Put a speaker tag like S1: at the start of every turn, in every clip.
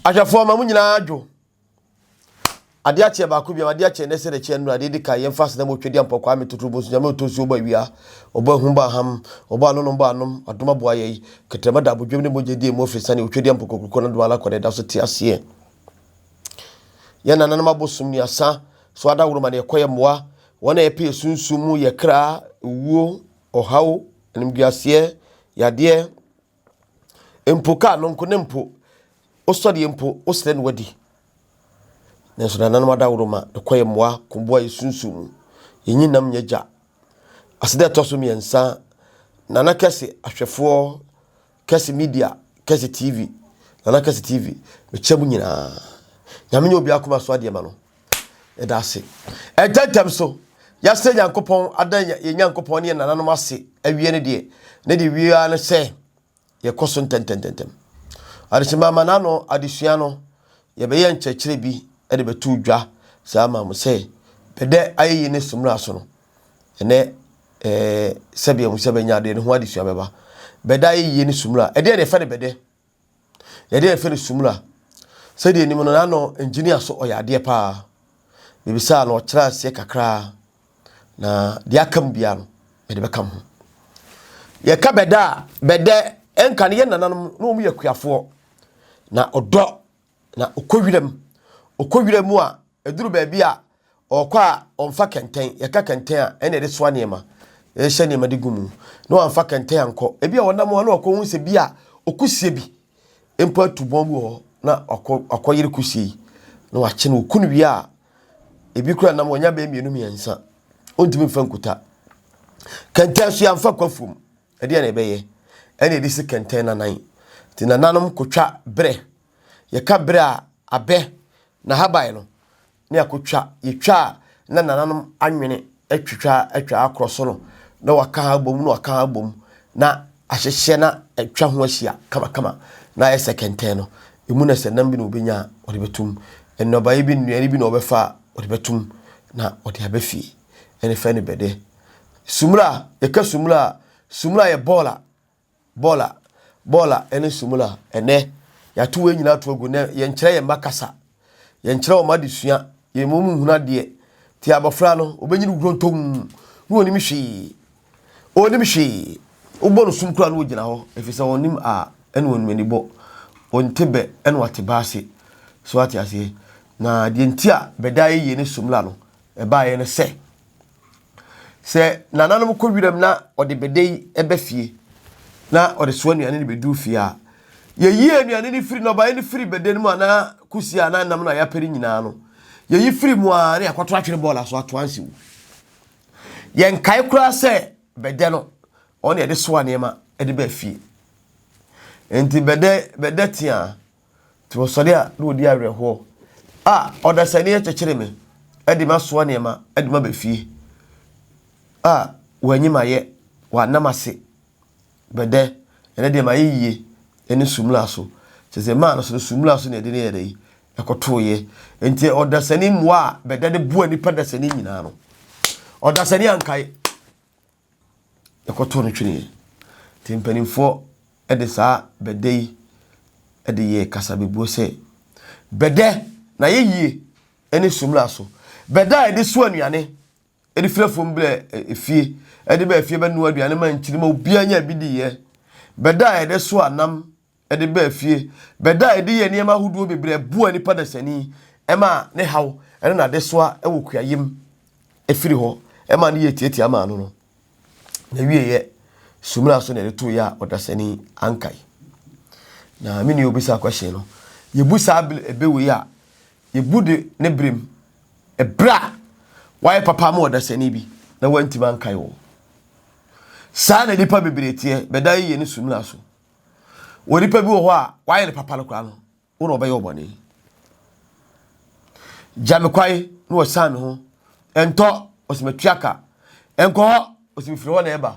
S1: Ahwɛfoɔ ma mo nyinaa dwo. Adeɛ akyeɛ baako biam, adeɛ akyeɛ nɛ sɛ dɛkyeɛ nnora, adeɛ di kan, yɛmfa aseda ma otwa di ampɔ Kwame Totoro Bonsu Nyame ɔtɔ nsuo bɔ awia, ɔbɔ ahum bɔ aham, ɔbɔ anonom bɔ anom, adom aboa yɛi, kɛtrɛma da abodwam ne mogya di emu afiri sane, otwa di ampɔ kokuroko no dom ala kɔ na ɛda so te aseɛ. Yɛn nananom abosom nuasa so adaworoma na yɛkɔ yɛ mmoa, wɔn a yɛpɛ yɛ sunsum mu, yɛ kra, owuo, ɔhaw, animguaseɛ, yadeɛ, Mpo kaa no nko ne mpo wosɔdeɛ mpo wosrɛ no wadi. Nanso nananom adaworoma ɛkɔ yɛ mmoa ko boa yɛ sunsum mu. Yɛnyi nam nyɛ gya. Aseda ɛtɔ so mmiɛnsa, Nana Kɛse ahwɛfoɔ, Kɛse Media, Kɛse TV, Nana Kɛse TV, mekyɛ mu nyinaa. Nyame nyɛ obi akoma so adeɛ ma no. Yɛda ase. Ɛntɛntɛm so, yɛasrɛ Nyankopɔn ada yɛn Nyankopɔn ne yɛn nananom ase awie no deɛ, ne deɛ wie ara ne sɛ yɛkɔ so ntɛntɛntɛntɛm. Adehyema ama n'ano adesua no, yɛbɛyɛ nkyerɛkyerɛ bi de bɛto dwa saa ama mo sɛ bɛdɛ ayɛyi ne somra so no. Ɛnɛ ɛɛ sɛdeɛ mo sɛ bɛnya adeɛ no ho adesua bɛba. Bɛdɛ ayɛyie ne somra. Ɛdeɛ na yɛfɛ no bɛdɛ. Yɛde yɛfrɛ no sumina. Sɛdeɛ nim no n'ano engineer so ɔyɛ adeɛ paa. Mebisaa no ɔkyerɛ aseɛ kakraa na deɛ aka mu biara no mede bɛka ho. Yɛka bɛdɛ a bɛdɛ ɛnka no yɛ nananom na wɔn yɛ akuafoɔ na ɔdɔ na ɔkɔ wiram ɔkɔ wiram mu a Ɛduru baabi a, ɔrekɔ a, ɔmfa kɛntɛn. Yɛka kɛntɛn a, ɛna yɛde soa nneɛma. Yɛhyɛ nneɛma de gu mu. Na wamfa kɛntɛn ankɔ. Ebi a ɔnam hɔ na ɔkɔhu sɛ bi a okusie bi mpo atu bɔn bi wɔ hɔ na ɔkɔ ɔkɔyere kusie yi na wakye no. Oku no wie a, ebi kura nam wɔnya bɛyɛ mmienu mmiɛnsa. Ɔntumi mfa nkuta. Kɛntɛn nso yɛamfa kɔ afuom. Ɛdeɛ na ɛbɛyɛ. Ɛna yɛde si kɛntɛn nanan. Nti nananom kɔtwa berɛ. Yɛka berɛ a abɛ N'ahaban no, ne akotwa, yɛtwa a na nananom anwene atwitwa atwa akorɔ so no, na waka ha abom na waka ha abom na ahyehyɛ na atwa ho ahyia kamakama na ayɛ sɛ kɛntɛn no. Emu na sɛ nam bi na wɔbɛnya a, wɔde bɛtum. Nnɔbaeɛ bi, nnuane bi na wɔbɛfa a, wɔde bɛtum na wɔde aba fie. Ɛne fɛ no bɛdɛ. Sumina, yɛka sumina a, sumina yɛ bɔɔl a Bɔɔla, bɔɔla ne sumina. Ɛnnɛ, yɛato wei nyinaa ato agu. Nnɛ, yɛnkyerɛ yɛn mma kasa. Yɛnkyerɛ wɔn adesua. Yɛn mmom nhunu adeɛ. Nti abɔfra no, ɔbɛnyini wurontom na ɔnim hwee. Ɔnim hwee. Wobɔ no sum koraa na ɔgyina hɔ, ɛfiri sɛ ɔnim a ɛna ɔnim anibɔ. Ɔnte bɛ ɛna wate ba ase. So ate aseɛ? Na deɛ nti a bɛda ayɛ yie ne sumina no, ɛbaeɛ ne sɛ, Sɛ nananom kɔ wiram na ɔde bɛdɛ yi ba fie na ɔde soa nnuane no bɛduru fie a, yɛyi anuane no firi nnɔbaeɛ no firi bɛdɛ no mu anaa kusie anaa nam no a yɛapɛ no nyinaa no, yɛyi firi mu a na yɛakɔto atwene bɔɔla so ato ansiw. Yɛnkae koraa sɛ bɛdɛ no ɔne yɛde soa nneɛma de ba fie. Nti bɛdɛ bɛdɛ tea Nti ɔsɔre a na ɔdi awerɛhoɔ. A ɔdasani akyekyere me de masoa nneɛma de maba fie. A wanyi mayɛ, wanna m'ase. Bɛdɛ, ɛnɛ deɛ mayɛ yie ne sumina so. Kyerɛ sɛ maa no so no sumina so na ɛde ne yɛ dɛ yi ɛkɔtoeɛ. Nti ɔdasani mmoa a bɛdɛ de boa nipa dasani nyinaa no, ɔdasani ankae. Yɛkɔtoo no tweneɛ. Nti mpanimfoɔ de saa bɛdɛ yi de yɛɛ kasabebuo sɛ, Bɛdɛ na yɛ yie ne sumina so. Bɛdɛ a yɛde soa nnuane de firi afuom brɛ efie, de ba efie bɛnoa aduane ma nkyiri ma obiara nya bi diiɛ. Bɛdɛ a yɛde soa nam de baa fie bɛda a ɛde yɛ nneɛma ahodoɔ bebree ɛboa nipa dasani ɛma ne haw ɛne n'adesoa ɛwɔ kuayem ɛfiri hɔ ɛma ne yɛ tiatia maa no no na wieɛ sumina so na ɛde too yɛ a ɔdasani ankae na me nua obisa question no yɛbu saa ɛbɛ wei a yɛbu de ne berem ɛberɛ a wayɛ papa ma ɔdasani bi na wantimi ankae wɔ saa na nipa bebree teɛ bɛda yɛ ne sumina so Onipa bi wɔ hɔ a wayɛ ne papa no koraa no, wo na ɔbɛyɛ ɔbɔne. Gya me kwae na wɔsan me ho. Ɛntɔ, ɔsɛ matua ka. Ɛnkɔ hɔ, ɔsɛ mefiri hɔ na ɛba.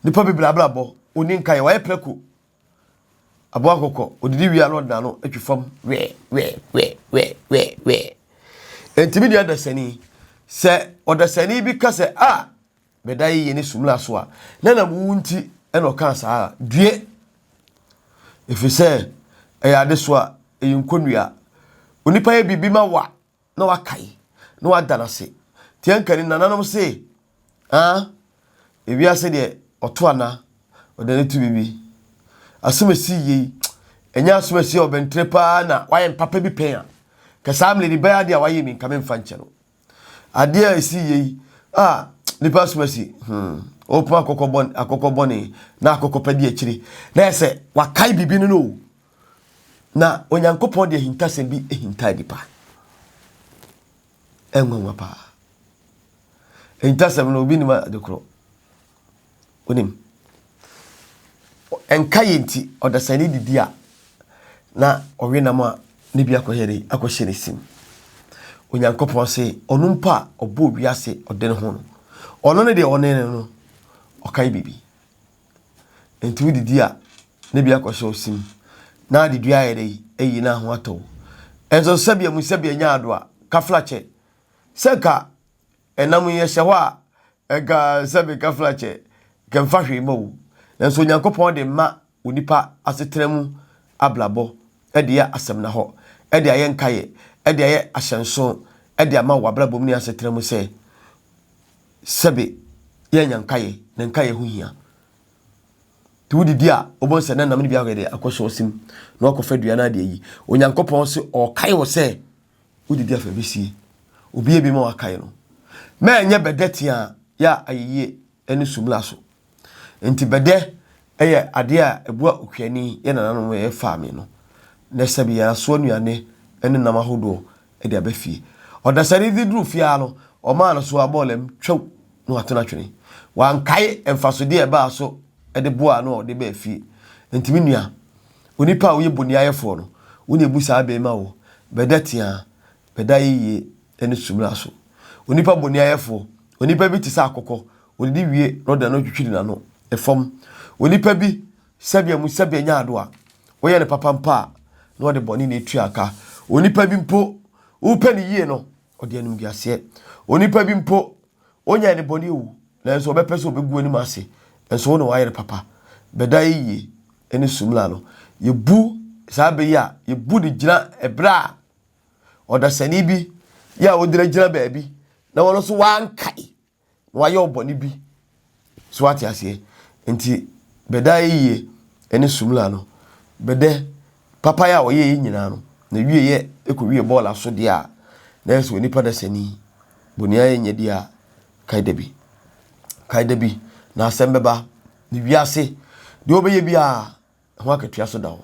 S1: Nipa bebree abrabɔ, ɔni nkaeɛ, wayɛ prɛko. Aboa kɔkɔ, ɔdidi wie a na ɔde n'ano atwi fam wɛ wɛ wɛ wɛ wɛ wɛ. Enti me nua dasani, sɛ ɔdasani bi ka sɛ a ah, Bɛda yiye ne sumina so a, na nam wo nti na ɔkaa saa a, due! Ɛfiri sɛ, Ɛyɛ adesoa, ɛyɛ nkonnua. Onipa yɛ biribi ma wo a, na wakae, na wada no ase. Nti ɛnka ni nananom se, ah, ewiase deɛ ɔto ana, ɔde ne to biribi. Asɛm esi yie yi, ɛnyɛ asɛm esi ɔbɛntere paa na wayɛ mpapa bi pɛn a, ka saa mmerɛ ni bɛyɛ adeɛ a wayɛ mi nka memfa nkyɛ no. Adeɛ a ɛsi yie yi, ah, nipa asɛm asi, ɔpem akɔkɔ bɔne, akɔkɔ bɔne, na akɔkɔ pɛ di akyire. Na yɛ sɛ wakae biribi no no o. Na Onyankopɔn de ahintasɛm bi ahinta nipa. Ɛnwanwa paa. Ahintasɛm no obi nim ade korɔ. Onim. Ɛnka yɛ nti ɔdasani didi a na ɔwe nam a ne bi akɔyɛ de akɔhyɛ ne sim. Onyankopɔn se ɔno mpo a ɔbɔɔ wiase ɔde ne ho no, ɔno ne deɛ ɔne no no ɔkae biribi. Enti wodidi a, na bi akɔhyɛ wo sim, na adedua ayɛ dɛ ayi na ho atɔ wo. Ɛnso sɛbea mu sɛbea nya ado a, kaflakyɛ. Sɛ nka ɛnam yi ɛhyɛ hɔ a, nka sɛbe kaflakyɛ, nka mfa hwee ma wo. Nanso Onyankopɔn de ma onipa asetena mu abrabɔ de yɛ asɛmnahɔ, de ayɛ nkaeɛ, de ayɛ ahyɛnso de ama wo abrabɔ mu ne asetena mu sɛ, sɛbe yɛanya nkaeɛ, na nkaeɛ ho hia. Nti wodidi a, wobɛhu sɛ na nam no bi akɔyɛ dɛ akɔhyɛ wo sem na wakɔfa dua no ade ayi. Onyankopɔn se ɔkae wo sɛ wodidi afa bɛsie. Obi yɛ bi ma wakae no. Ma ɛnyɛ bɛdɛ tea yɛ a ayeyie ne sumla so. Nti bɛdɛ yɛ adeɛ a ɛboa okuani yɛ nananom yɛ faame no. Na sɛbe yɛn asoa nnuane ne nam ahodoɔ de aba fie. Ɔdasani de duruu fie ara no, ɔmaa no so ara bɔɔlɛm twɛw na wato no atwene. Wankae mfasodeɛ a ɛbaa so de boaa no a ɔde baa fie. Enti me nua, onipa a woyɛ boniayɛfoɔ no, wo na ɛbu saa bɛ yi ma wo, Bɛda teaa, bɛda ayɛyie ne sumina so. Onipa boniayɛfoɔ, onipa bi te sɛ akokɔ, ɔdidi wie na ɔde n'ano twitwiri n'ano fam. Onipa bi, sɛbea mu sɛbea nya adoa, woyɛ no papa mpo a, na ɔde bɔne na etua ka. Onipa bi mpo, wopɛ no yie no, ɔde animguaseɛ. Onipa bi mpo, onyɛɛ no bɔne o, nanso ɔbɛpɛ sɛ ɔbɛgu w'anim ase, nso wo na wayɛ no papa. Bɛda yie ne sumina no, yɛbu saa bɛ yi a, yɛbu de gyina ɛberɛ a ɔdasani bi yɛ a ɔgyinagyina baabi na wɔn nso wankae na wayɛ wo bɔne bi. So wate aseɛ? Nti bɛda ayie ne sumla no, bɛdɛ papa yɛ a ɔyɛ yɛ nyinaa no, na wie yɛ ɛkɔ wie bɔɔla so deɛ a, na yɛ sɛ onipa dasani, bɔne ayɛ nyɛ deɛ a, kae da bi. Kae da bi, na asɛm bɛba, ne wiase, deɛ ɔbɛyɛ biara, ɛho akatua so da hɔ.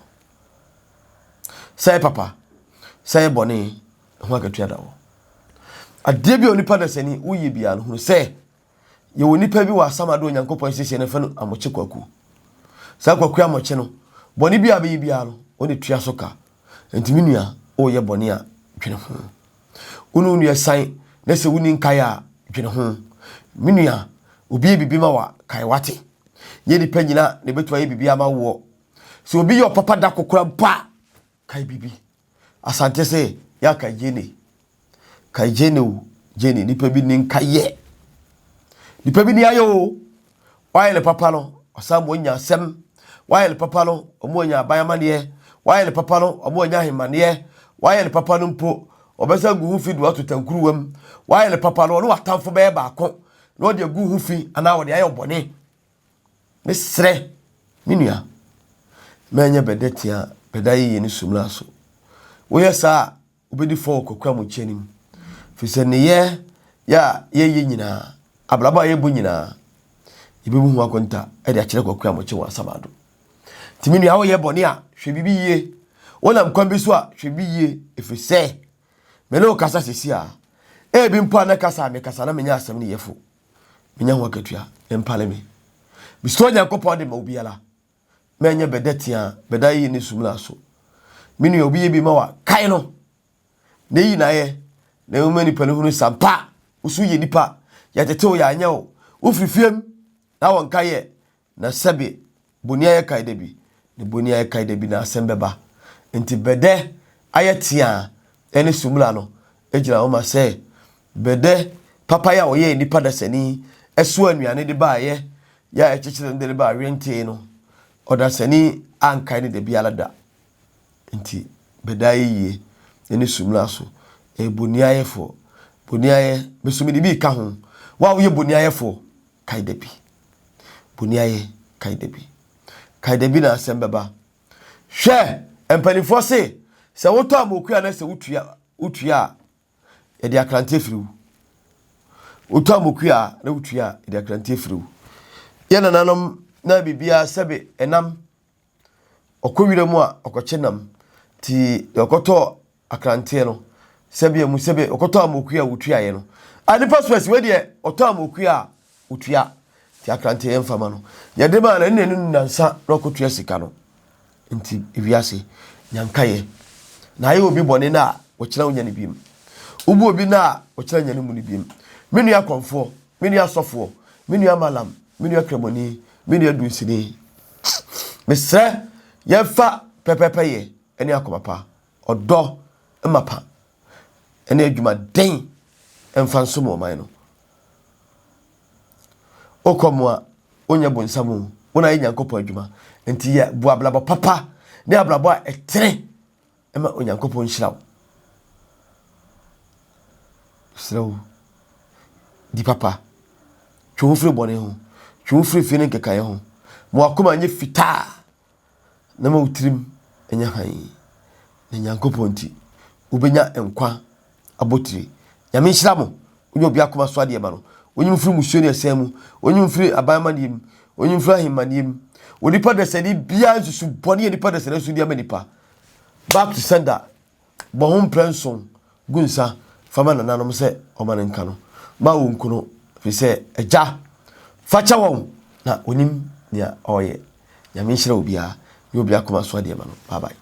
S1: Sɛ ɛyɛ papa, sɛ ɛyɛ bɔne, ɛho akatua da hɔ. Adeɛ bi a onipa dasani woyɛ biara no, hunu sɛ yɛwɔ nipa bi wɔ asamado Onyankopɔn asiesie no fɛ no Amokye Kwaku. Saa Kwaku Amokye no, bɔne bi a bɛyɛ biara no, ɔne tua so ka. Nti me nua, woyɛ bɔne a, dwene ho. Wo ne wo nua san na sɛ wonni nkae a, dwene ho. Me nua, obi yɛ biribi ma wa, kae wate. Nyɛ nnipa nyina na ɛbɛtumi ayɛ biribi ama woɔ. Sɛ obi yɛ ɔpapa da kokora mpo a, kae biribi. Asante se, yɛ a kae gyene. Kae gyene o, gyene. Nnipa bi ni nka yɛ. Nnipa bi ni ayɛ o. Wayɛ ne papa no, ɔsan ma ɔnya asɛm. Wayɛ ne papa no, ɔmo anya aban amaneɛ. Wayɛ ne papa no, ɔmo anya ahemaneɛ. Wayɛ ne papa no mpo, ɔbɛsan gu ho fi de wato tankuruwa mu. Wayɛ ne papa no, ɔne w'atamfo bɛyɛ baako. na ɔde agu ho fi anaa ɔde ayɛ ɔbɔne. Mesrɛ, me nua, mɛnyɛ bɛdɛ tea bɛda yeye ne sumina so. Woyɛ saa a, wobɛdi fɔ wɔ kwaku amokyɛ no mu. Firi sɛ nneyɛɛ yɛ a yɛyɛ nyinaa, abrabɔ a yɛbɔ nyinaa, yɛbɛbu ho akonta de akyerɛ kwaku amokyɛ wɔ asamado. Nti me nua, woyɛ bɔne a, hwɛ biribi yie. Wonam kwan bi so a, hwɛ biribi yie, ɛfiri sɛ Me ne wo kasa sisi a, ebi mpo a na kasa a mekasa na menya asɛm no yɛfo. Menya ho akatua, ɛmpale me. Mesuro Nyankopɔn de ma obiara. Mɛnyɛ bɛdɛ tea, bɛda yiye ne sumina so. Me nua, obi yɛ bi ma wa, kae no. Na eyi na ayɛ, na ɛma nipa no hunu sampa. Wo so yɛ nipa, yɛtete wo, yɛanyɛ wo. Wofiri fiem na wɔnka yɛ, Na sɛbe boni ayɛ kae da bi, ne boni ayɛ kae da bi na asɛm bɛba. Enti bɛdɛ ayɛ teaa ne sumina no gyina hɔ ma sɛ bɛdɛ papayɛ a ɔyɛɛ nnipa dasani soaa nnuane de baeɛ yɛ a ɛkyekyere no de no baa wentee no, ɔdasani ankae no dabiara da. Nti bɛda ayɛyie ne sumina so. Ɛyɛ boniayɛfoɔ. Boniayɛ, me nso mede bi reka ho. Wo a woyɛ boniayɛfoɔ, kae da bi. Boniayɛ, kae da bi. Kae da bi na asɛm bɛba. Hwɛ, mpanimfoɔ se, sɛ wotɔ amokua na sɛ wotua, wotua a, yɛde akrante firi wo. Wotɔ amokua a na wotua a, yɛde akrante firi wo. Yɛn nananom na biribiara sɛbe ɛnam Ɔkɔ wira mu a, ɔkɔkye nam. Nti deɛ ɔkɔtɔɔ akranteɛ no, sɛbea mu sɛbe ɔkɔtɔɔ amokua a wɔtuaeɛ no. A nipa so asi wei deɛ ɔtɔ amokua a ɔtua. Nti akranteɛ yɛmfa ma no. Yɛde maa no ɛne n'ani nnansa na ɔkɔtua sika no. Nti ewiase nyankayɛ. Na ayɛ obi bɔne no a ɔkyena wonya no biem. Wobu obi no a ɔkyena nya no mu no biem. Me nua kɔmfoɔ, me nua sɔfoɔ, me nua malam, me nua kramoni, me nua dunsini. Mesrɛ yɛmfa pɛpɛpɛ yɛ ne akoma pa, ɔdɔ mapa ne adwumaden mfa nsom ɔman no. Wokɔ mu a, wonyɛ bonsam o, wo na ayɛ Nyankopɔn adwuma. Nti yɛ bu abrabɔ papa ne abrabɔ a ɛtene ma Onyankopɔn nhyira wo. Mesrɛ wo, di papa. Twe wo ho firi bɔne ho. Twe wo ho firi fi ne nkekaeɛ ho. Ma w'akoma nyɛ fitaa na ma wo tirim nyɛ hann. Na Nyankopɔn nti, wobɛnya nkwa abotire. Nyame nhyira mo. Wonyɛ obi akoma so adeɛ ma no. Wonyi mo firi musuo ne ɛsɛn mu. Wonyi mo firi aban amaneɛ mu. Wonyi mo firi ahemmaneɛ mu. Onipa dasani biara nsusu bɔne a nipa dasani nso de ama nipa. Back to sender. Bɔ ho mprɛ nson gu nsa fa ma nananom sɛ ɔma no nka no. Ma wɔnku no, ɛfiri sɛ agya fa kyɛ wɔn na onim nea ɔreyɛ. Nyame nhyira obiara. Nyɛ obi akoma so adeɛ ma no. Bye bye.